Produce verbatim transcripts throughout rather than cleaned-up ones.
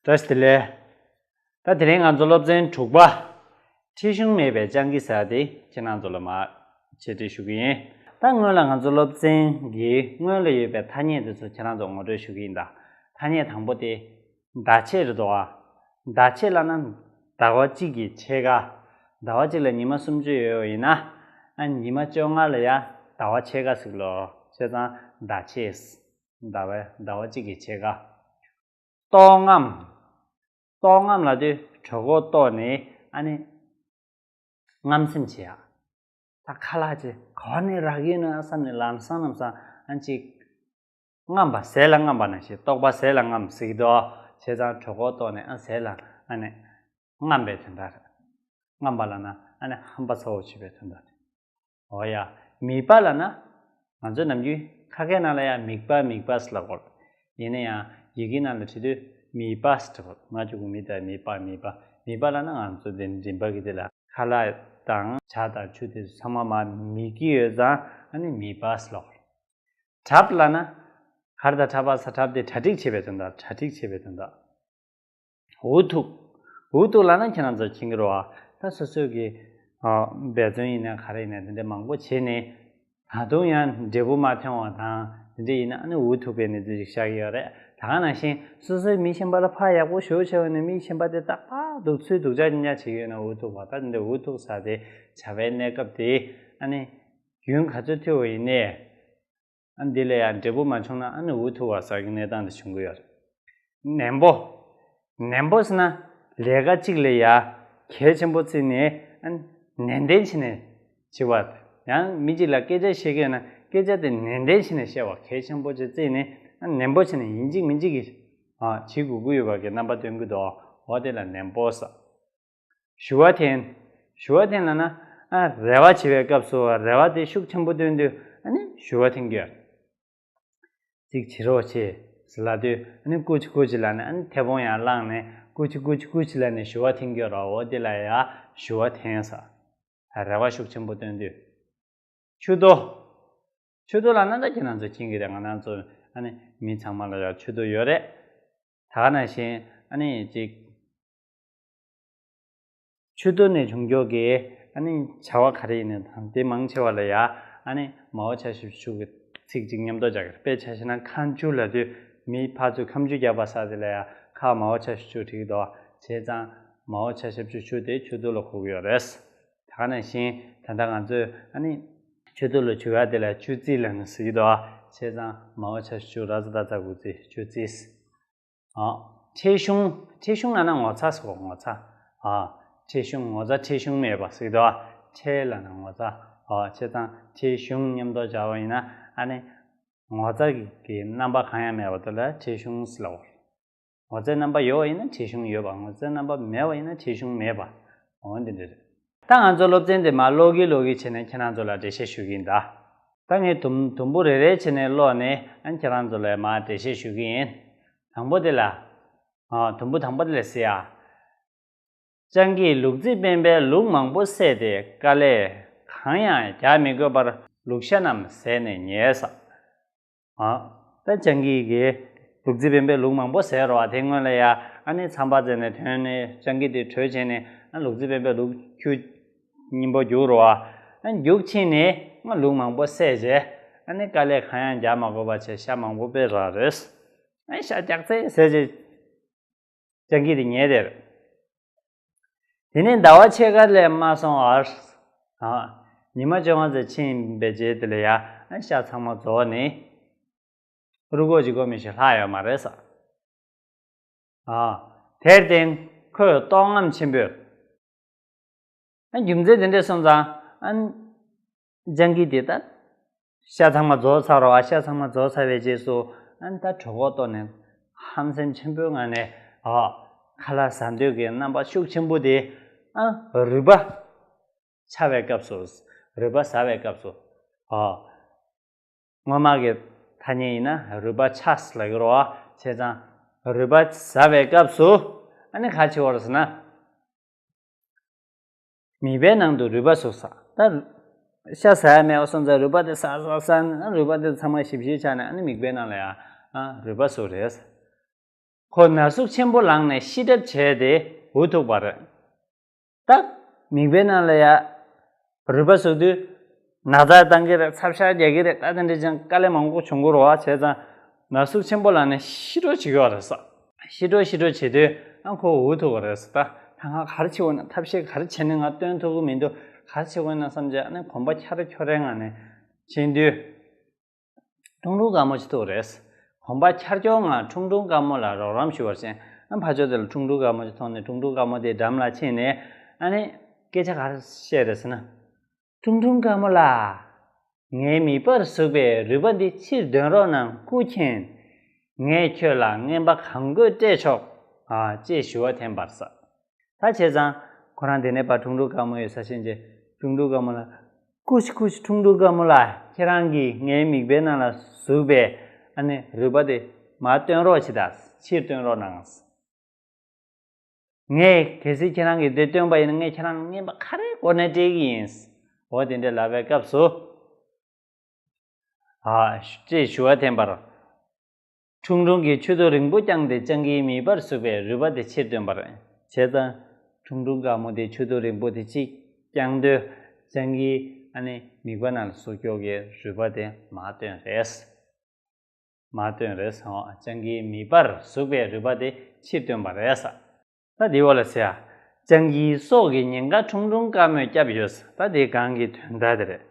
བཀྲ་ཤིས་བདེ་ལེགས། ད་དེ་རིང་ང་ཚོ་སློབ་ཚན་དྲུག་པ། ཁྲིད་གཞུང་མེད་པའི་སྤྱང་ཀི་ཟེར་དེ་ཁྱེད་རང་ཚོ་ལ་མར་འཆད་ཁྲིད་ཞུ་གི་ཡིན། ད་སྔོན་ལ་ང་ཚོ་སློབ་ཚན་གྱི་སྔོན་ལ་ཡོད་པའི་ཐ་སྙད་དེ་ཚོ་ཁྱེད་རང་ཚོ་ངོ་སྤྲོད་ཞུ་གི་ཡིན་ད། ཐ་སྙད་དང་པོ་དེ། ཟླ་ཕྱེད་རེད་དོ། ཟླ་ཕྱེད་ལབ་ན་ཟླ་བ་གཅིག་གི་ཕྱེད་ཀ། ཟླ་བ་གཅིག་ལ་ཉི་མ་སུམ་ཅུ་ཡོད་ཡིན་ན། ཨ་ཉི་མ་བཅོ་ལྔ་ལ་ཡ་ཟླ་བ་ཕྱེད་ཀ་ཟེར་གི་ལོ། བྱས་ཙང་ཟླ་ཕྱེད། ཟླ་བའི་ཟླ་བ་གཅིག་གི་ཕྱེད་ཀ། ལྟོགས་རྔམ། ལྟོགས་རྔམ་ལབ་དུས་གྲོད་ཁོག་ལྟོགས་ནས་ཨ་ནི་རྔམ་སེམས་བྱེད་ཡ། ད་ཁ་ལག་ཅིག་ག་བ་ནས་རག་གི་ཡོད་ན་བསམ་ནས་ལམ་སང་ལམ་སང་ཨ་ཅིག་རྔམ་པ་ཟས་ལ་རྔམ་པ་ནང་བཞིན་ལྟོགས་པ་ཟས་ལ་རྔམ་ཟེར་གི་འདུག་བྱས་ཙང་གྲོད་ཁོག་ལྟོགས་ནས་ཨ་ཟས་ལ་ཨ་ནི་རྔམ་པའི་དོན་དག་རེད། རྔམ་པ་ལབ་ན་ཨ་ནི་ཧམ་པ་ཚ་བོ་བྱེད་པའི་དོན་དག་རེད། འོ་ཡ། མིད་པ་ལབ་ན། ང་ཚོ་ནམ་རྒྱུན་ཁ་སྐད་ནང་ལ་ཡང་མིད་པ་མིད་པ་ཟེར་ལབ་གོ། ཡིན་ན་ཡང་ཡི་གེ་ནང་ལ་བྲིས་དུས་མིད་པ་ཟེར་གོ། ང་ཚོ་གི་མིད་པ་མིད་པ་མིད་པ། མིད་པ་ལབ་ན་ང་ཚོ་དེ་མགྲིན་པ་གི་དེ་ལ་ཁ་ལག་དང་ཇ་དང་ཆུ་དེ་ཚོ་ཚང་མ་མར་མིད་ཀྱི་ཡོད་ཙང་ཨ་ནི་མིད་པ་ཟེར་ལབ་གོ། གྲབས་ལབ་ན། གར་དང་འཁྲབ་པ་ས་གྲབས་དེ་གྲ་སྒྲིག་བྱེད་པའི་དོན་དག་གྲ་སྒྲིག་བྱེད་པའི་དོན་དག་འུ་ཐུག་འུ་ཐུག་ལབ་ན་ཁྱེད་རང་ཚོ་མཁྱེན་གྱི་རེད་བ། ད་སོ་སོའི་གི་འབད་བརྩོན་ཡིན་ན་ག་རེ་ཡིན་ན་དེ་འདྲ་མང་པོ་བྱས་ནས། ད་དུང་ཡང་འབྲས་བུ་མ་ཐོན་བ་དང་དེ་འདྲ་ཡིན་ན་ཨ་ནི་འུ་ཐུག་པའི་གནས་ཚུལ་ཞིག་ཤར་གྱི་ཡོད་རེད། ད་ག་ནང་བཞིན་སོ་སོའི་མི་གཞན་པ་ལ་ཕར་ཡག་པོ་ཞེ་པོ་བྱས་པ་ནས་མི་གཞན་པ་དེ་རྟག་པར་སྡུག་ཚུལ་སྡུག་ཅག་ཅིག་བྱེད་ཀྱི་ཡོད་ན་འུ་ཐུག་པ། ད་དེ་འདྲ་འུ་ཐུག་ཟེར་དེ་བྱ་བའི་གནས་སྐབས་དེ་ཨ་ནི་རྒྱུན་ག་ཚོད་མཐུད་པ་ཡིན་ནའི། ཨ་འདི་ལ་ཡང་འབྲས་བུ་མ་བྱུང་ན་ཨ་ནི་འུ་ཐུག་པ་ཟེར་གྱི་གནས་སྟངས་དེ་བྱུང་གི་ཡོད་རེད། ནན་པོ། ནན་པོ་ཟེར་ན་ལས་ཀ་གཅིག་ལ་ཡ་གལ་ཆེན་པོ་བརྩིས་ནས་ཨ་ནན་ཏན་བྱས་ནས་བྱེད་པ། ཡང་མི་གཅིག་ལ་སྐད་ཆ་བཤད་ཀྱི་ཡོད་ན་སྐད་ཆ་དེ་ནན་ཏན་བྱས་ནས་བཤད་པ་གལ་ཆེན་པོ་ཅིག་བརྩིས་ནས་ཨ་ནན་པོ་བྱས་ནས་ཡིན་གཅིག་མིན་གཅིག་གིས་ཨ་བྱེད་དགོས་ཀྱི་ཡོད་པ་གི་རྣམ་པ་སྟོན་གྱི་འདུག་འོ་དེ་ལ་ནན་པོ་ཟེར། ཞུ་བ་འཐེན། ཞུ་བ་འཐེན་ལབ་ན། ཨ་རེ་བ་བྱེད་པའི་སྐབས་སུ་རེ་བ་དེ་ཤུགས་ཆེན་པོ་བཏོན་དུས་ཨ་ནི་ཞུ་བ་འཐེན་གྱི་ཡོད། ཅིག་བྱེད་རོགས་བྱེད་ཟེར་ལབ་དུས་ཨ་ནི་ཀུ་ཅི་ཀུ་ཅི་ལབ་ནས་ཨ་ནི་མཐེ་བོང་ཡར་བླངས་ནས་ཀུ་ཅི་ཀུ་ཅི་ཀུ་ཅི་ལབ་ནས་ཞུ་བ་འཐེན་གྱི་ཡོད་རེད། འོ་དེ་ལ་ཡ་ཞུ་བ་འཐེན་ཟེར། རེ་བ་ཤུགས་ཆེན་པོ་བཏོན་དུས། མཆུ་ཏོ། མཆུ་ཏོ་ལབ་ན་ད་ཁྱེད་རང་ཚོ་མཁྱེན་གྱི་རེད། ང་རང་ཚོ་ཨ་ནི་མི་ཚང་མ་ལ་ཡང་མཆུ་ཏོ་ཡོད་རེད། ད་ག་ནང་བཞིན་ཨ་ནི་ཅིག་མཆུ་ཏོ་ནས་བྱུང་ཀྱོག་གི་ཨ་ནི་བྱ་བ་ག་རེ་ཡིན་ནའི་དང་དེ་མང་ཆེ་བ་ལ་ཡ་ཨ་ནི་མའོ་ཆ་ཤབ་ཆུ་གི་ཚིག་ཅིག་མཉམ་དུ་སྦྱར་གི་རེད། དཔེ་ཆ་བཞག་ན་ཁ་མཆུ་ལབ་དུས་མི་ཕར་ཚུར་ཁ་མཆུ་རྒྱག་པ་ས་དེ་ལ་ཡ་ཁ་མའོ་ཆ་ཤབ་ཆུ་བྲིས་ཀྱི་འདུག་བྱས་ཙང་མའོ་ཆ་ཤབ་ཆུ་ཆུ་དེ་མཆུ་ཏོ་ལ་གོ་གི་ཡོད་རེད། ད་ག་ནང་བཞིན་ད་ལྟ་ང་ཚོས་ཨ་ནི་མཆུ་ཏོ་ལ་བྱུག་ཡ་དེ་ལ་མཆུ་རྩི་ལབ་ནས་ཟེར་གྱི་འདུག་བྱས་ཙང་མའོ་ཆ་ཤབ་ཆུ་ར་ཙ་ད་ཙ་གུ་རྩི་མཆུ་རྩི། ཨ། ཁྲེལ་གཞུང་། ཁྲེལ་གཞུང་ལབ་ན་ངོ་ཚ་ཟེར་གོ། ངོ་ཚ། ཨ། ཁྲེལ་གཞུང་ངོ་ཚ་ཁྲེལ་གཞུང་མེད་པ་ཟེར་གྱི་འདུག་ཁྲེལ་ལབ་ན་ངོ་ཚ། ཨ། བྱས་ཙང་ཁྲེལ་གཞུང་མཉམ་དུ་སྦྱར་བ་ཡིན་ན་ཨ་ནི། ངོ་ཚ་གི་རྣམ་པ་གང་ཡང་མེད་པ་དེ་ལ་ཁྲེལ་གཞུང་ཟེར་ལབ་པ། ངོ་ཚའི་རྣམ་པ་ཡོད་པ་ཡིན་ན་ཁྲེལ་གཞུང་ཡོད་པ། ངོ་ཚའི་རྣམ་པ་མེད་པ་ཡིན་ན་ཁྲེལ་གཞུང་མེད་པ། འོ་འདི་འདྲ་རེད། ད་ང་ཚོ་སློབ་ཚན་འདི་མར་ཀློག་གིན་ཀློག་གིན་བྱས་ནས་ཁྱེད་རང་ཚོ་ལ་འགྲེལ་བཤད་ཞུ་གི་ཡིན་ད། ད་ངས་དུམ་དུམ་བུ་རེ་རེ་བྱས་ནས་ཀློག་ནས་ཨ་ཁྱེད་རང་ཚོ་ལ་མར་འགྲེལ་བཤད་ཞུ་གི་ཡིན། དང་པོ་དེ་ལ། ཨ། དུམ་བུ་དང་པོ་དེ་ལ་གཟིགས་ཨ། སྤྱང་ཀིས་ལུག་རྫི་སྤེན་པའི་ལུག་མང་པོ་བསད་དེ་དཀའ་ལས་གང་ཡང་རྒྱག་མི་དགོས་པར་ལུག་ཤ་རྣམས་ཟས་ནས་ཉལ་ས། ཨ། ད་སྤྱང་ཀི་གིས་ལུག་རྫི་སྤེན་པའི་ལུག་མང་པོ་བཟས་རོ། དེ་སྔོན་ལ་ཡ་ཨ་ནི་ཚངས་པ་མཛད་ནས་ཐོན་ནས་སྤྱང་ཀི་དེ་བྲོས་བྱས་ནས་ཨ་ལུག་རྫི་སྤེན་པའི་ལུག་ཁྱུ་སྙིང་པོ་རྒྱུག་རོ། ཨ་རྒྱུག་ཕྱིན་ནས་ཨ་ལུག་མང་པོ་བསད་རྗེས་ཨ་ནི་དཀའ་ལས་གང་ཡང་རྒྱག་མ་དགོས་པ་བྱས་ཤ་མང་པོ་དཔེ་རག་རེད། ཨ་ཤ་རྒྱག་ཚད་ཟས་རྗེས། སྤྱང་ཀི་དེ་ཉལ་དེར། དེ་ནས་ཟླ་བ་ཕྱེད་ཀ་ལས་མ་སོང་བར། ཨ། ཉི་མ་བཅོ་ལྔ་ཙམ་ཕྱིན་པའི་རྗེས་དེ་ལ་ཡ་ཨ་ཤ་ཚང་མ་རྫོགས་ནས། རུ་སྒོ་ཅིག་སྒོ་མི་ཤེས་ལྷག་ཡོད་མ་རེད་ས། ཨ། དེར་བརྟེན་ཁོས་ལྟོགས་རྔམ་ཆེན་པོས། ཨ་རྒྱུ་མཚན་དེ་འདྲ་སོང་ཙང་ཨ། སྤྱང་ཀི་དེ་ད། ཤ་ཚང་མ་རྫོགས་ཚར་རོ། ཨ་ཤ་ཚང་མ་རྫོགས་ཚར་བའི་རྗེས་སུ་ཨ་ད་གྲོད་ཁོག་ལྟོགས་ནས་ཧམ་སེམས་ཆེན་པོའི་ངང་ནས་ཨ་ཁ་ལག་ཟ་འདོད་ཀྱི་རྣམ་པ་ཤུགས་ཆེན་པོ་དེ་ཨ་རུས་པ་འཆའ་བའི་སྐབས་སུ། རུས་པ་ཟ་བའི་སྐབས་སུ་ཨ། སྔོན་མ་གི་ཐ་སྙད་ཡིན་ན་རུས་པ་འཆའ་ཟེར་ལབ་ཀྱི་རེད་བ། བྱས་ཙང་རུས་པ་ཟ་བའི་སྐབས་སུ་ཨ་ནི་ག་བྱེད་པ་རེད་ཟེར་ན། མིད་པའི་ནང་དུ་རུས་པ་ཟུག་ས། ད་ཤ་ཟ་ཡ་མེད་པ་སོང་ཙང་རུས་པ་དེ་ཟ་ཟ་ཟ་ནས་རུས་པ་དེ་ཚང་མ་ཞིབ་ཞིབ་ཆགས་ནས་ཨ་ནི་མིད་པའི་ནང་ལ་ཡ་ཨ་རུས་པ་ཟུག་རེད། ཁོ་ན་ཟུག་ཆེན་པོ་ལངས་ནས་ཤི་གྲབས་བྱས་ཏེ་འུ་ཐུག་པ་རེད། ད་མིད་པའི་ནང་ལ་ཡ་རུས་པ་ཟུག་དུས་ན་ཚ་བཏང་གི་རེད། ཚབ་ཤ་རྒྱག་གི་རེད། ད་དེ་འདྲ་ཅན་དཀའ་ལས་མང་པོ་བྱུང་གི་རེད་བ། བྱས་ཙང་ན་ཟུག་ཆེན་པོ་ལངས་ནས་ཤི་འགྲོ་བྱེད་ཀྱི་ཡོད་རེད་ས། ཤི་འགྲོ་ཤི་འགྲོ་བྱེད་དུས་ཨ་ཁོ་འུ་ཐུག་པ་རེད་ས། ད་ད་ང་ག་རེ་བྱེད་དགོས་ན། ཐབས་ཤེས་ག་རེ་བྱས་ནས་ང་བཏོན་ཐུབ་ཀྱི་མི་འདུག་ག་རེ་བྱེད་དགོས་ན་བསམ་བྱས། ཨ་ནི་གོམ་པ་འཁྱར་འཁྱོར་རེ་ངང་ནས་ཕྱིན་དུས། ཁྲུང་ཁྲུང་དཀར་མོ་ཅིག་ཐུག་རེད། གོམ་པ་འཁྱར་འཁྱོར་ངང་ཁྲུང་ཁྲུང་དཀར་མོ་ལ་རོགས་རམ་ཞུ་བར་ཕྱིན། ཨ་ཕར་ཕྱོགས་དེ་ལ་ཁྲུང་ཁྲུང་དཀར་མོ་ཅིག་མཐོང་ནས་ཁྲུང་ཁྲུང་དཀར་མོ་དེའི་འགྲམ་ལ་ཕྱིན་ནས། ཨ་ནི་སྐད་ཆ་ག་རེ་བཤད་རེད་ཟེར་ན། ཁྲུང་ཁྲུང་དཀར་མོ་ལགས། ངའི་མིད་པར་ཟུག་པའི་རུས་པ་འདི་ཕྱིར་འདོན་རོགས་གནང་སྐུ་མཁྱེན། ངས་ཁྱོད་ལ་རྔན་པ་གང་དགོས་སྤྲད་ཆོག་ཨ་ཅེས་ཞུ་བ་འཐེན་པར་ས། ད་བྱས་ཙང་ཁོ་རང་དེ་ནས་ཕར་ཁྲུང་ཁྲུང་དཀར་མོ་ཡོད་ས་ཕྱིན་བྱས། ཁྲུང་ཁྲུང་དཀར་མོ་ལ། ཀུ་ཤི་ཀུ་ཤི། ཁྲུང་ཁྲུང་དཀར་མོ་ལགས། ཁྱེད་རང་གིས་ངའི་མིད་པའི་ནང་ལ་ཟུག་པའི་ཨ་ནི་རུས་པ་དེ་མར་བཏོན་རོགས་བྱེད་དང་། ཕྱིར་བཏོན་རོགས་གནང་། ངས་གལ་སྲིད་ཁྱེད་རང་གིས་དེ་བཏོན་པ་ཡིན་ན། ངས་ཁྱེད་རང་ལ་རྔན་པ་ག་རེ་དགོས་ནའི་སྤྲད་ཀྱི་ཡིན། འོ་དེ་འདྲ་ལབ་པའི་སྐབས་སུ། ཨ་ཅེས་ཞུ་བ་འཐེན་པར། ཁྲུང་ཁྲུང་གིས་མཆུ་ཏོ་རིང་པོ་བརྐྱངས་ཏེ་སྤྱང་ཀིའི་མིད་པར་ཟུག་པའི་རུས་པ་དེ་ཕྱིར་བཏོན་པ་རེད། བྱས་ཙང་ཁྲུང་ཁྲུང་དཀར་མོ་དེ་མཆུ་ཏོ་རིང་པོ་དེ་གཅིག་བརྐྱངས་དུས། སྤྱང་ཀིའི་ཨ་ནི་མིད་པ་ནང་ལ་ཟུག་ཀྱོག་གི་རུས་པ་དེ་མར་བཏོན་རེད། མར་བཏོན་རེད། ཨོ། སྤྱང་ཀིའི་མིད་པར་ཟུག་པའི་རུས་པ་དེ་ཕྱིར་བཏོན་པ་རེད་ས། ད་དེའི་འོག་ལ་ཟེར་ཡ། སྤྱང་ཀིའི་སྲོག་གི་ཉེན་ཁ་ཁྲུང་ཁྲུང་དཀར་མོས་བསྐྱབས་ཡོད་ས། ད་དེ་གང་གི་དོན་དག་དེ་རེད།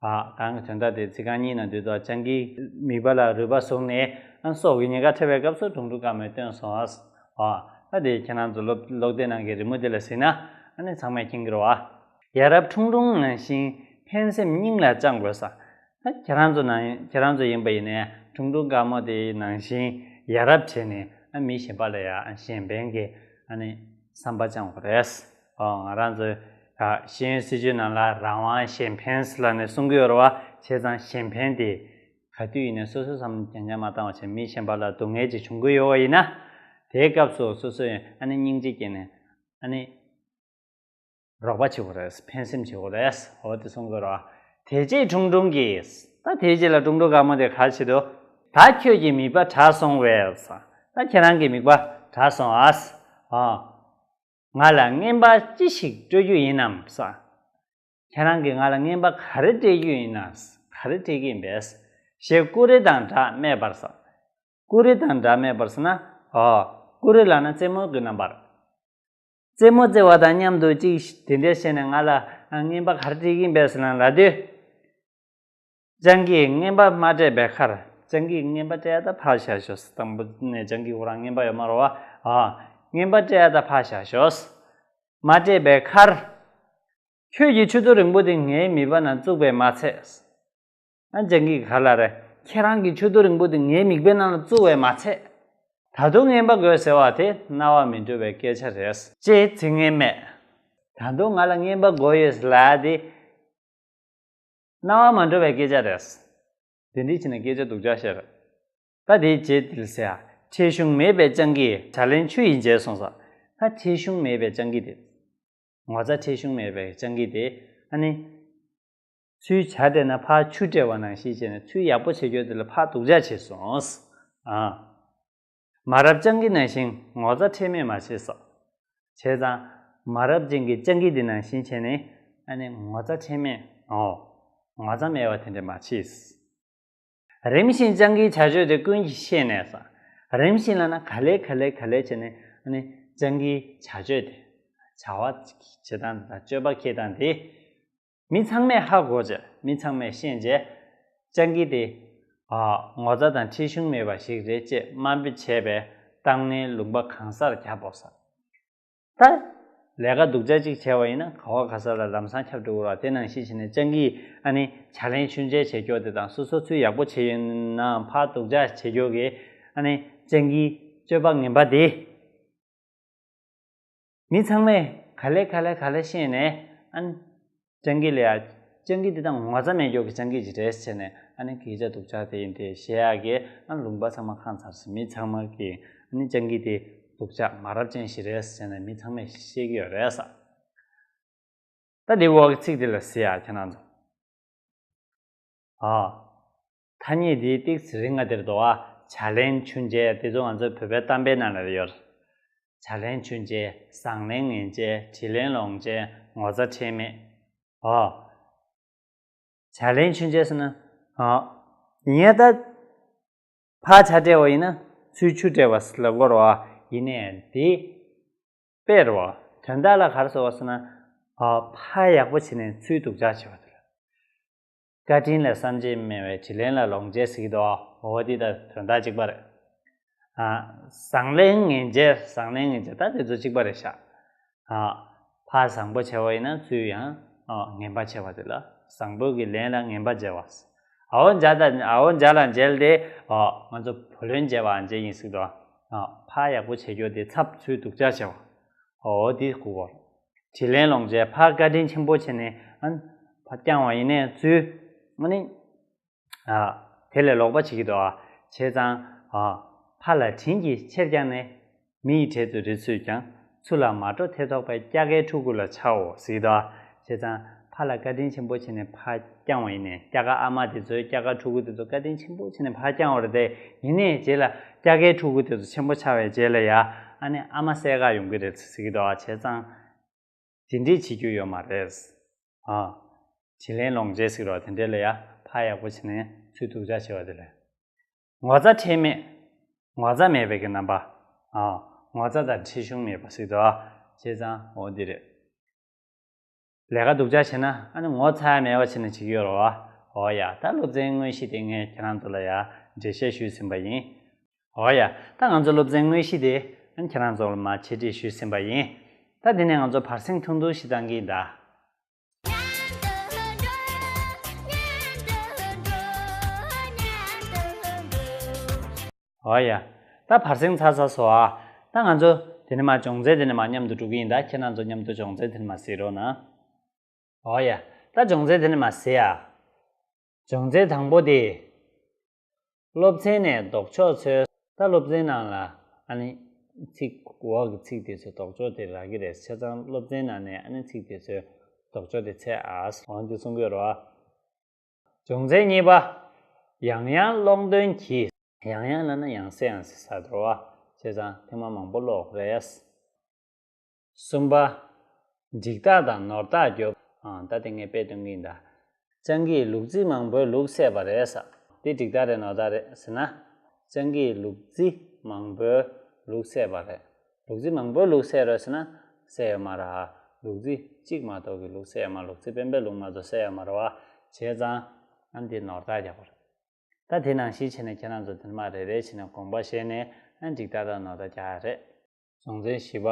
ཨ། གང་གི་དོན་དག་དེ། ཚིག་རྐང་གཉིས་ནང་དུ་ད་སྤྱང་ཀིའི་མིད་པ་ལ་རུས་པ་ཟུག་ནས་ཨ་སྲོག་གི་ཉེན་ཁ་འཕྲད་པའི་སྐབས་སུ་ཁྲུང་ཁྲུང་དཀར་མོས་བཏོན་སོང་ཨ། ཨ། ད་དེ་ཁྱེད་རང་ཚོ་སློབ་སློབ་དེབ་ནང་གི་རི་མོ་དེ་ལ་གཟིགས་ན་ཨ་ནི་ཚང་མས་མཁྱེན་གྱི་རེད་བ། ཡ་རབས་ཁྲུང་ཁྲུང་ནང་བཞིན་ཕན་སེམས་སྙིང་ལ་བཅངས་དགོས་ས། ད་ཁྱེད་རང་ཚོ་ནང་ཁྱེད་རང་ཚོ་ཡིན་པ་ཡིན་ནའི་ཁྲུང་ཁྲུང་དཀར་མོ་དེ་ནང་བཞིན་ཡ་རབས་བྱས་ནས་ཨ་མི་གཞན་པ་ལ་ཡ་གཞན་ཕན་གྱི་ཨ་ནི་བསམ་པ་བཅངས་དགོས་རེད། ཨོ། ང་རང་ཚོའི་ད་ཤེས་ཡོན་སྲིད་བྱུས་ནང་ལ་རང་དབང་གཞན་ཕན་ལབ་ནས་གསུང་གི་ཡོད་རེད་བ། བྱས་ཙང་གཞན་ཕན་དེ་ག་དུས་ཡིན་ནའི་སོ་སོའི་བསམ་བློ་རྐྱང་རྐྱང་མ་བཏང་བ་བྱས། མི་གཞན་པ་ལ་སྡུག་བསྔལ་ཅིག་བྱུང་གི་ཡོད་པ་ཡིན་ན། དེའི་སྐབས་སུ་སོ་སོས་ཨ་ནི་སྙིང་རྗེ་སྐྱེས་ནས་ཨ་ནི། རོགས་པ་བྱེད་དགོས་རེད། ཕན་སེམས་བྱེད་དགོས་རེད། འོ་དེ་གསུང་དགོས་རེད། དེ་རྗེས་ཁྲུང་ཁྲུང་གིས། ད་དེའི་རྗེས་ལ་ཁྲུང་ཁྲུང་དཀར་མོ་དེ་ག་རེ་བྱེད་དོ། ད་ཁྱོད་ཀྱི་མིད་པ་དྲག་སོང་བས། ད་ཁྱེད་རང་གི་མིད་པ་དྲག་སོང་ཨ། ཨ། ང་ལ་རྔན་པ་ཅི་ཞིག་སྤྲོད་རྒྱུ་ཡིན་ནམ་ས། ཁྱེད་རང་གིས་ང་ལ་རྔན་པ་ག་རེ་སྤྲད་རྒྱུ་ཡིན་ན། ག་རེ་སྤྲད་ཀྱི་ཡིན་པས། ཞེས་ཀུ་རེ་དང་སྦྲགས་སྨྲས་པར་ས། ཀུ་རེ་དང་སྦྲགས་སྨྲས་པར་ཟེར་ན། ཨོ། ཀུ་རེ་ལབ་ན་རྩེད་མོ་གི་རྣམ་པར། རྩེད་མོ་རྩེ་བ་དང་མཉམ་དུ་ཅིག་དེ་འདྲ་བྱས་ནས་ང་ལ་རྔན་པ་ག་རེ་སྤྲད་ཀྱི་ཡིན་པས་ཟེར་ན་ལབ་དུས། སྤྱང་ཀིས་རྔན་པ་མ་སྤྲད་པའི་ཁར། སྤྱང་ཀིས་རྔན་པ་སྤྲད་ཡ་ད་ཕར་བཞག་ཤོག་དང་པོ་ནས་སྤྱང་ཀི་ཁོ་རང་རྔན་པ་ཡོད་མ་རེད་བ། ཨ། རྔན་པ་སྤྲད་ཡ་ད་ཕར་བཞག་ཤོག་མ་སྤྲད་པའི་ཁར། ཁྱོད་ཀྱི་མཆུ་ཏོ་རིང་པོ་དེ་ངའི་མིད་པ་ནང་བཙུགས་པས་མ་ཚད། ཨ། སྤྱང་ཀིས་ག་ལབ་རེད། ཁྱེད་རང་གི་མཆུ་ཏོ་རིང་པོ་དེ་ངའི་མིད་པའི་ནང་ལ་བཙུགས་པས་མ་ཚད། ད་དུང་རྔན་པ་དགོས་ཟེར་བ་དེ་རྣ་བར་མི་འགྲོ་བའི་སྐད་ཆ་རེད། ཅེས་ཚིག་ངན་སྨྲས། ད་དུང་ང་ལ་རྔན་པ་དགོས་ཡོད་ཟེར་ལབ་ཡ་དེ། རྣ་བར་མ་འགྲོ་བའི་སྐད་ཆ་རེད། དེ་འདྲ་བྱས་ནས་སྐད་ཆ་སྡུག་ཅག་བཤད་རེད། ད་དེའི་རྗེས་དེ་ལ་ཟེར་ཡ། ཁྲེལ་གཞུང་མེད་པའི་སྤྱང་ཀིས་བྱ་ལེན་ཆུ་ཡིས་འཇལ་སོང་ས། ད་ཁྲེལ་གཞུང་མེད་པའི་སྤྱང་ཀི་དེ། ངོ་ཚ་ཁྲེལ་གཞུང་མེད་པའི་སྤྱང་ཀི་དེ། ཨ་ནི། ཚུར་བྱ་སྤྲད་ན་ཕར་ཆུ་སྤྲད་པ་ནང་བཞིན་བྱས་ནས་ཚུར་ཡག་པོ་བྱེད་རྒྱུ་དེ་ལ་ཕར་སྡུག་ཅག་བྱས་སོང་། ཨ། མ་རབས་སྤྱང་ཀི་ནང་བཞིན་ངོ་ཚ་ཁྲེལ་མེད་མ་བྱེད་ས། བྱས་ཙང་། མ་རབས་ཅན་གྱི་སྤྱང་ཀི་འདི་ནང་བཞིན་བྱས་ནས་ཨ་ནི་ངོ་ཚ་ཁྲེལ་མེད། ཨོ། ངོ་ཚ་མེད་པ་དེ་འདྲ་མ་བྱེད། རིམ་བཞིན་སྤྱང་ཀིའི་བྱ་སྤྱོད་དེ་ཀུན་གྱིས་ཤེས་ནས་ས། རིམ་བཞིན་ལབ་ན་ག་ལེ་ག་ལེ་ག་ལེ་བྱས་ནས་ཨ་ནི་སྤྱང་ཀིའི་བྱ་སྤྱོད་དེ། བྱ་བ་བྱེད་སྟངས་དང་སྤྱོད་པ་འཁྱེར་སྟངས་དེ། མི་ཚང་མས་ཧ་གོ་བྱས། མི་ཚང་མས་ཤེས་བྱས། སྤྱང་ཀི་དེ། ཨ། ངོ་ཚ་དང་ཁྲེལ་གཞུང་མེད་པ་ཞིག་རེད་ཅེས་དམའ་འབེབས་བྱས་པའི་བཏང་སྣེའི་ལུང་པ་གང་སར་བརྒྱབ་འོ་ས། ད། ལས་ཀ་སྡུག་ཅག་ཅིག་བྱས་པ་ཡིན་ན་ག་བ་ག་ས་ལ་ལམ་སང་ཁྱབ་འགྲོ་གི་རེད་བ། དེ་ནང་བཞིན་བྱས་ནས་སྤྱང་ཀིས་ཨ་ནི་བྱ་ལེན་ཆུ་འཇལ་བྱེད་རྒྱུ་དེ་དང་། སོ་སོ་ཚུར་ཡག་པོ་བྱས་ཡོད་ནའང་ཕར་སྡུག་ཅག་བྱེད་རྒྱུ་གི་ཨ་ནི་སྤྱང་ཀིའི་སྤྱོད་པ་ངན་པ་དེ། མི་ཚང་མས་ག་ལེ་ག་ལེ་ག་ལེ་ཤེས་ནས་ཨ་ནི། སྤྱང་ཀི་ལ་ཡ། སྤྱང་ཀི་འདི་དང་ངོ་ཚ་མེད་རྒྱུ་གི་སྤྱང་ཀི་ཅིག་རེད་ཟེར་ནས་ཨ་ནི་སྐད་ཆ་སྡུག་ཅག་དེ་ཡིན་དེ་བཤད་ཡག་གི་ཨ་ལུང་པ་ཚང་མ་ཁེངས་ཚར་སོང་། མི་ཚང་མ་གིས་ཨ་ནི་སྤྱང་ཀི་དེ་སྡུག་ཅག་མ་རབས་ཅན་ཞིག་རེད་ཟེར་ནས་མི་ཚང་མས་ཤེས་ཀྱི་ཡོད་རེད་ས། ད་འདི་འོག་གི་ཚིག་འདི་ལ་གཟིགས་ཡ་ཁྱེད་རང་ཚོ། ཨ། ཐ་སྙད་འདིའི་ཏོག་ཙམ་རིང་ང་དེར་དོ་ཨ། བྱ་ལེན་ཆུ་མཇལ་དེ་ཚོ་ང་ཚོའི་བོད་པའི་གཏམ་དཔེ་ནང་ལ་ཡོད། བྱ་ལེན་ཆུ་མཇལ། ཟངས་ལེན་ངན་མཇལ། དྲི་ལེན་ལོང་མཇལ། ངོ་ཚ་ཁྲེལ་མེད། ཨོ། བྱ་ལེན་ཆུ་མཇལ་ཟེར་ན། ཨོ། ཡིན་ཡང་ད། ཕར་བྱ་སྤྲད་པ་ཡིན་ན་ཚུར་ཆུ་སྤྲད་པ་ལབ་དགོས་རེད་བ། ཡིན་ནའི་དེ་དཔེ་རེད་བ། དོན་དག་ལ་ག་རེ་ཟེར་བ་ཟེར་ན། ཨོ། ཕར་ཡག་པོ་བྱས་ནས་ཚུར་སྡུག་ཅག་བྱེད་པ་དེ་ལ། བཀའ་དྲིན་ལ་བསམ་གྱིས་མི་ཁྱབ་པའི་དྲིན་ལན་ལ་ལོངས་སྤྱོད་ཟེར་གྱི་འདུག་འོ་དེ་ད་དོན་དག་གཅིག་པ་རེད། ཨ། ཟངས་ལེན་ངན་མཇལ། ཟངས་ལེན་ངན་མཇལ་ད་དེ་ཚོ་གཅིག་པ་རེད་ཤག་ཨ། ཕར་བཟང་པོ་བྱས་པ་ཡིན་ན་ཚུར་ཡང་། ཨ། ངན་པ་བྱས་པ་དེ་ལ་བཟང་པོ་གི་ལན་ལ་ངན་པ་འཇལ་བ། ཨ་འོ་མཇལ་ད་ཨ་འོ་མཇལ་ལ་འཇལ་ཏེ། ཨ། ང་ཚོ་བུ་ལོན་འཇལ་བ་འཇལ་ཡིན་ཟེར་གྱི་འདུག་ཨ། ཕར་ཡག་པོ་བྱེད་རྒྱུ་དེ་ཚབ་ཚུར་སྡུག་ཅག་བྱས་པ། འོ་དེ་དགོས་པ། དྲིན་ལན་ལོངས་སྤྱོད། ཕར་བཀའ་དྲིན་ཆེན་པོ་བྱས་ནས། ཨ། ཕར་བསྐྱངས་པ་ཡིན་ནའི་ཚུར། ཨ་ནི། ཨ། དེ་ལས་ལོག་པ་བྱེད་ཀྱི་འདུག་ཨ། བྱས་ཙང་། ཨ། ཕར་ལ་དྲིན་གྱིས་ཆེར་བསྐྱངས་ནས། མི་ཡི་གྲལ་དུ་རི་ཚུད་ཀྱང་། ཚུར་ལ་མ་འགྲོ་ཐེ་ཐོག་པའི། སྐྱ་ཀའི་ཕྲུ་གུ་ལ་ཆའོ་ཟེར་གྱི་འདུག་ཨ། བྱས་ཙང་ཕར་ལ་བཀའ་དྲིན་ཆེན་པོ་བྱས་ནས་ཕར་བསྐྱངས་པ་ཡིན་ནའི། སྐྱ་ཀ་ཨ་མ་དེ་ཚོས་སྐྱ་ཀ་ཕྲུ་གུ་དེ་ཚོ་བཀའ་དྲིན་ཆེན་པོ་བྱས་ནས་ཕར་བསྐྱངས་པ་རེད་དེ། ཡིན་ནའི་རྗེས་ལ་སྐྱ་ཀའི་ཕྲུ་གུ་དེ་ཚོ་ཆེན་པོ་ཆགས་པའི་རྗེས་ལ་ཡ། ཨ་ནི་ཨ་མ་བསད་ག་ཡོང་གི་རེད་ཟེར་གྱི་འདུག་ཨ། བྱས་ཙང་། དེ་འདྲས་བྱེད་རྒྱུ་ཡོད་མ་རེད། ཨ། དྲིན་ལན་ལོངས་སྤྱོད་ཟེར་རོ་དེ་འདྲས་ལ་ཡ། ཕར་ཡག་པོ་བྱས་ནས་ཚུར་སྡུག་ཅག་བྱེད་པ་དེ་ལ། ངོ་ཚ་ཁྲེལ་མེད། ངོ་ཚ་མེད་པའི་གི་རྣམ་པ། ཨ། ངོ་ཚ་དང་ཁྲེལ་གཞུང་མེད་པ་ཟེར་དོ། བྱས་ཙང་འོ་འདི་རེད། ལས་ཀ་སྡུག་ཅག་བྱས་ན་ཨ་ནི་ངོ་ཚ་ཡ་མེད་པ་བྱས་ནས་བྱེད་ཀྱི་ཡོད་རེད་བ། འོ་ཡ། ད་སློབ་ཚན་དངོས་གཞི་དེ་ངས་ཁྱེད་རང་ཚོ་ལ་ཡ་འགྲེལ་བཤད་ཞུས་ཟིན་པ་ཡིན། འོ་ཡ། ད་ང་ཚོ་སློབ་ཚན་དངོས་གཞི་དེ་ཨ་ནི་ཁྱེད་རང་ཚོ་ལ་མར་འཆད་ཁྲིད་ཞུས་ཟིན་པ་ཡིན། ད་དེ་ནས་ང་ཚོ་བར་གསེང་ཐུང་ཐུང་ཞིག་བཏང་གི་ཡིན་ད། འོ་ཡ། ད་བར་གསེང་ཚར་ཚར་སོང་ཨ། ད་ང་ཚོ་དེ་ནས་མར་སྦྱོང་ཚན་དེ་ནས་མར་མཉམ་དུ་འགྲོ་གི་ཡིན་ད། ཁྱེད་རང་ཚོ་མཉམ་དུ་སྦྱོང་ཚན་དེ་ནས་མར་གཟིགས་རོགས་གནང་། འོ་ཡ། ད་སྦྱོང་ཚན་དེ་ནས་མར་གཟིགས་ཨ། སྦྱོང་ཚན་དང་པོ་དེ། སློབ་ཚན་ནས་ལྡོག་ཕྱོགས་འཚོལ། ད་སློབ་ཚན་ནང་ལ་ཨ་ནི་ཚིག་འོག་གི་ཚིག་དེ་ཚོའི་ལྡོག་ཕྱོགས་དེ་རག་གི་རེད། བྱས་ཙང་སློབ་ཚན་ནང་ནས་ཨ་ནི་ཚིག་དེ་ཚོའི་ལྡོག་ཕྱོགས་དེ་འཚོལ་ཨ། འོ་འདི་གསུང་གི་ཡོད་རེད་བ། སྦྱོང་ཚན་གཉིས་པ། ཡང་ཡང་ཀློང་འདོན་གྱིས། ཡང་ཡང་ལབ་ན་ཡང་སེ་ཡང་སེ་ཟེར་འགྲོ་བ། བྱས་ཙང་ཐེངས་མ་མང་པོ་ཀློག་རེད། གསུམ་པ། འགྲིག་རྟགས་དང་ནོར་རྟགས་རྒྱོབ། ཨ། ད་དེ་ངས་དཔེ་སྟོན་གྱི་ཡིན་ད། སྤྱང་ཀིས་ལུག་རྫི་མང་པོའི་ལུག་བསད་པ་རེད་ཟེར། འདི་འགྲིག་རྟགས་རེད་ནོར་རྟགས་རེད་ཟེར་ན། སྤྱང་ཀིས་ལུག་རྫི་མང་པོའི་ལུག་བསད་པ་རེད། ལུག་རྫི་མང་པོའི་ལུག་བསད་རེད་ཟེར་ན། བསད་ཡོད་མ་རེད། ལུག་རྫི་གཅིག་མ་གཏོགས་ཀྱི་ལུག་བསད་ཡོད་མ། ལུག་རྫི་སྤེན་པའི་ལུག་མ་གཏོགས་བསད་ཡོད་མ་རེད་བ། བྱས་ཙང་ཨ་འདི་ནོར་རྟགས་རྒྱག་པ་རེད། ད་དེ་ནང་བཞིན་བྱས་ནས་ཁྱེད་རང་ཚོ་དེ་མ་རེ་རེ་བྱས་ནས་དགོངས་པ་བཞེས་ནས་ཨ་འགྲིག་རྟགས་དང་ནོར་རྟགས་རྒྱག་ཡ་རེད། སྦྱོང་ཚན་བཞི་པ།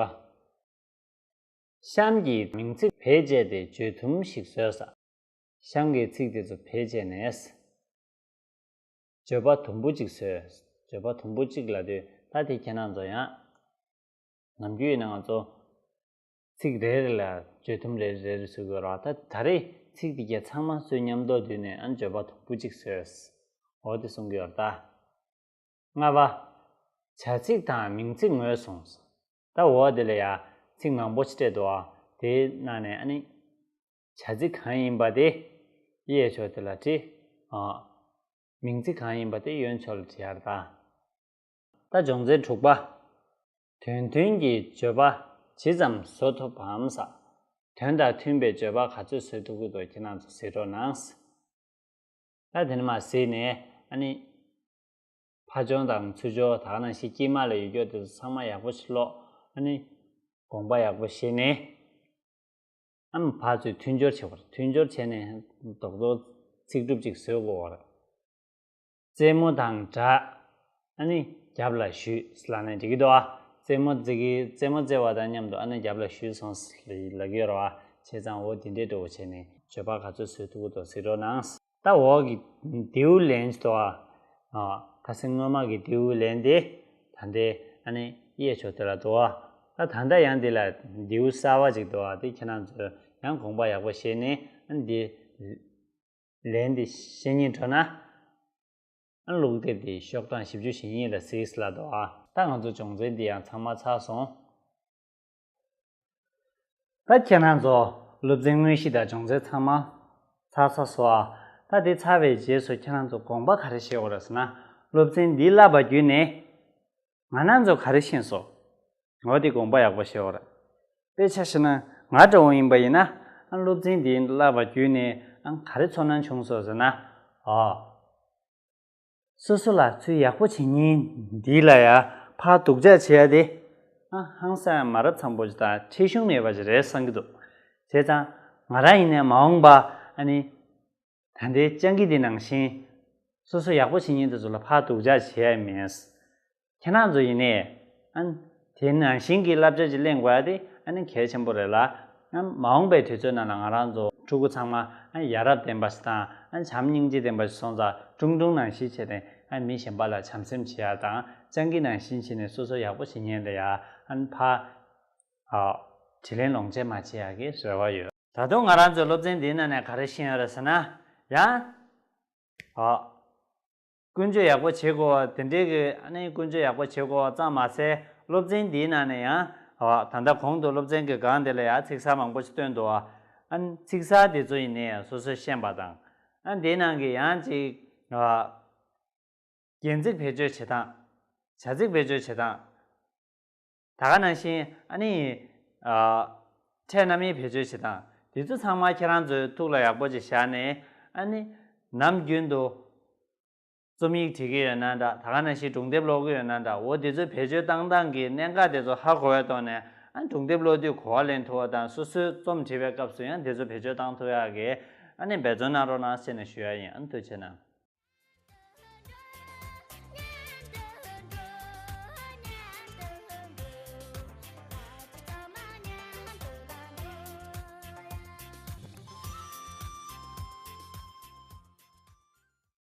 གཤམ་གྱི་མིང་ཚིག་བེད་སྤྱད་དེ་བརྗོད་ཐུམ་ཞིག་བཟོས་ས། གཤམ་གྱི་ཚིག་དེ་ཚོ་བེད་སྤྱད་ནས། བརྗོད་པ་དུམ་བུ་གཅིག་བཟོས། བརྗོད་པ་དུམ་བུ་གཅིག་ལབ་དུས་ད་དེ་ཁྱེད་རང་ཚོ་ཡང་། ནམ་རྒྱུན་ཡིན་ན་ང་ཚོ། ཚིག་རེ་རེ་ལ་བརྗོད་ཐུམ་རེ་རེ་རེ་བཟོ་དགོས་རེད་བ། ད་ད་རེས་ཚིག་དེ་གྱད་ཚང་མ་ཚུར་མཉམ་དུ་བསྡུས་ནས་ཨ་བརྗོད་པ་དུམ་བུ་གཅིག་བཟོས། འོ་དེ་གསུང་གི་ཡོད་རེད་ད། ལྔ་པ། བྱ་ཚིག་དང་མིང་ཚིག་ངོས་བཟུང་། ད་འོ་དེ་ལ་ཡ་ཚིག་མང་པོ་ཞིག་སྤྲད་འདུག་ཨ། དེའི་ནང་ནས་ཨ་ནི། བྱ་ཚིག་གང་ཡིན་པ་དེ་གཡས་ཕྱོགས་དེ་ལ་བྲིས། ཨ། མིང་ཚིག་གང་ཡིན་པ་དེ་གཡོན་ཕྱོགས་ལ་བྲིས་ཡ་རེད་ད། ད་སྦྱོང་ཚན་དྲུག་པ། དོན་མཐུན་གྱི་བརྗོད་པ་ཇི་ཙམ་བཟོ་ཐུབ་བམ་ཟེར། དོན་དང་མཐུན་པའི་བརྗོད་པ་ག་ཚོད་བཟོ་ཐུབ་ཀྱི་འདུག་ཁྱེད་རང་ཚོ་གཟིགས་རོགས་གནང་། ད་དེ་ནས་མར་གཟིགས་ནས་ཨ་ནི། ཕར་ཕྱོགས་དང་ཚུར་ཕྱོགས་ད་ག་ནང་བཞིན་དཀྱིལ་མ་ལ་ཡོད་རྒྱུ་དེ་ཚོ་ཚང་མ་ཡག་པོ་ཞིག་ཀློག་ཨ་ནི། དགོངས་པ་ཡག་པོ་བཞེས་ནས། ཨ་ནི་ཕར་ཚུར་མཐུན་སྦྱོར་བྱེད་པ་རེད། མཐུན་སྦྱོར་བྱས་ནས་རྡོག་རྡོག་ཚིག་གྲུབ་ཅིག་བཟོ་དགོས་པ་རེད། རྩེད་མོ་དང་སྦྲགས། ཨ་ནི་རྒྱབ་ལ་གཞུས་ལབ་ནས་འགྲིག་གི་འདུག་ཨ། རྩེད་མོ་རྩེ་གི་རྩེད་མོ་རྩེ་བ་དང་མཉམ་དུ་ཨ་ནི་རྒྱབ་ལ་གཞུས་སོང་ལབ་ཀྱི་ཡོད་རེད་བ། བྱས་ཙང་འོ་དེ་འདྲའི་འདྲ་བོ་བྱས་ནས་བརྗོད་པ་ག་ཚོད་བཟོ་ཐུབ་ཀྱི་འདུག་གཟིགས་རོགས་གནང་། ད་འོག་གི་མདེའུ་ལན་ཞིག་འདུག་ཨ། ཨ། ཁ་སང་སྔོན་མ་གི་མདེའུ་ལན་དེ་ད་ལྟའི་ཨ་ནི་གཡས་ཕྱོགས་དེ་ལ་འདུག་ཨ། ད་ད་ལྟ་ཡང་འདི་ལ་མདེའུ་གསར་བ་ཅིག་འདུག་ཨ། དེ་ཁྱེད་རང་ཚོས་ཡང་དགོངས་པ་ཡག་པོ་བཞེས་ནས་ཨ་ནི་འདི། ལན་འདི་ཤེས་སྙིང་འདོད་ན། ཨ་ལུག་དེབ་འདི་ཤོག་གྲངས་བཞི་བཅུ་ཞེ་གཉིས་ལ་གཟིགས་ལབ་འདུག་ཨ། ད་ང་ཚོ་སྦྱོང་ཚན་འདི་ཡང་ཚང་མ་ཚར་སོང་། ད་ཁྱེད་རང་ཚོ་སློབ་ཚན་དངོས་གཞི་དང་སྦྱོང་ཚན་ཚང་མ་ཚར་ཚར་སོང་ཨ། ད་དེ་ཚར་བའི་རྗེས་སུ་ཁྱེད་རང་ཚོ་དགོངས་པ་ག་རེ་བཞེས་དགོས་རེད་ཟེར་ན། སློབ་ཚན་འདི་བསླབ་པ་བརྒྱུད་ནས་ང་རང་ཚོ་ག་རེ་ཤེས་སོང་། འོ་དེ་དགོངས་པ་ཡག་པོ་བཞེས་རོགས། དཔེ་ཆ་བཞག་ན་ང་འདྲ་བོ་ཡིན་པ་ཡིན་ན། ཨ་སློབ་ཚན་འདི་བསླབ་པ་བརྒྱུད་ནས་ཨ་ག་རེ་ཚོར་སྣང་བྱུང་སོང་ཟེར་ན། ཨོ། སོ་སོ་ལ་ཚུར་ཡག་པོ་བྱེད་མཁན་འདི་ལ་ཡ་ཕར་སྡུག་ཅག་བྱེད་ཡ་དེ་ཨ་ཧང་སང་ཡ་མ་རབས་ཚ་པོ་ཅིག་དང་ཁྲེལ་གཞུང་མེད་པ་ཅིག་རེད་བསམ་གྱི་འདུག། བྱས་ཙང་ང་རང་ཡིན་ནའི་མ་འོངས་པ་ཨ་ནི་ད་ལྟའི་སྤྱང་ཀི་འདི་ནང་བཞིན་སོ་སོ་ཡག་པོ་བྱེད་མཁན་དེ་ཚོ་ལ་ཕར་སྡུག་ཅག་བྱེད་ཡ་མེད། ཁྱེད་རང་ཚོ་ཡིན་ནའི་ཨ་དེ་ནང་བཞིན་གྱི་བསླབ་བྱ་ཅིག་ལེན་དགོས་ཡ་དེ་ཨ་ནི་གལ་ཆེན་པོ་རེད་ལ། ཨ་མ་འོངས་པའི་དུས་ཚོད་ནང་ལ་ང་རང་ཚོ་ཕྲུ་གུ་ཚང་མ་ཨ་ཡ་རབས་ལྡན་པ་ཞིག་དང་ཨ་བྱམས་སྙིང་རྗེ་ལྡན་པ་ཞིག་སོང་ཙང་ཀྲུང་ཀྲུང་ནང་བཞིན་བྱས་ཏེ་ཨ་མི་གཞན་པ་ལ་བྱམས་སེམས་བྱེད་ཡ་དང་སྤྱང་ཀི་ནང་བཞིན་བྱས་ནས་སོ་སོ་ཡག་པོ་བྱེད་མཁན་ལ་ཡ་ཨ་ཕར་ཨ་དྲིན་ལན་ལོག་འཇལ་མ་བྱེད་ཡ་གི་རེ་བ་ཡོད། ད་དུང་ང་རང་ཚོའི་སློབ་ཚན་འདིའི་ནང་ནས་ག་རེ་ཤེས་ཡོད་རེད་ཟེར་ན། ཡང་ཨ། ཀུན་སྤྱོད་ཡག་པོ་བྱེད་དགོས་དེ་འདྲའི་གི་ཨ་ནི་ཀུན་སྤྱོད་ཡག་པོ་བྱེད་དགོས་ཙམ་མ་ཟད་སློབ་ཚན་འདིའི་ནང་ནས་ཡང་ཨ་ད་ལྟ་གོང་དུ་སློབ་ཚན་གྱི་སྒང་དེ་ལ་ཡང་ཚིག་གསར་མང་པོ་ཞིག་བཏོན་འདུག། ཨ་ནི་ཚིག་གསར་དེ་ཚོ་ཡིན་ནའི་སོ་སོས་ཤེས་པ་དང་། ཨ་འདིའི་ནང་གི་ཡང་ཅིག་ཨ་སྒྱན་ཚིག་བེད་སྤྱོད་བྱེད་སྟངས། བྱ་ཚིག་བེད་སྤྱོད་བྱེད་སྟངས། ད་ག་ནང་བཞིན་ཨ་ནི་ཨ་ཕྲད་རྣམ་དབྱེ་བེད་སྤྱོད་བྱེད་སྟངས་དེ་ཚོ་ཚང་མ་ཁྱེད་རང་ཚོའི་ཐུགས་ལ་ཡག་པོ་ཅིག་བཞག་ནས། ཨ་ནི་ནམ་རྒྱུན་དུ་རྩོམ་ཡིག་བྲིས་ཀྱི་ཡོད་ན་འདྲ། ད་ག་ནང་བཞིན་སྒྲུང་དེབ་ཀློག་གི་ཡོད་ན་འདྲ། འོ་དེ་ཚོ་བེད་སྤྱོད་བཏང་སྟངས་ཀྱི་གནད་འགག་དེ་ཚོ་ཧ་གོ་བའི་ཐོག་ནས་ཨ་སྒྲུང་དེབ་ཀློག་དུས་གོ་བ་ལེན་ཐུབ་པ་དང་། སོ་སོའི་རྩོམ་བྲིས་པའི་སྐབས་སུ་ཡང་དེ་ཚོ་བེད་སྤྱོད་བཏང་ཐུབ་ཡག་གི་ཨ་ནི་འབད་བརྩོན་གནང་རོགས་གནང་ཟེར་ནས་ཞུ་ཡ་ཡིན། ཨ་ནི་ཐུགས་རྗེ་གནང་།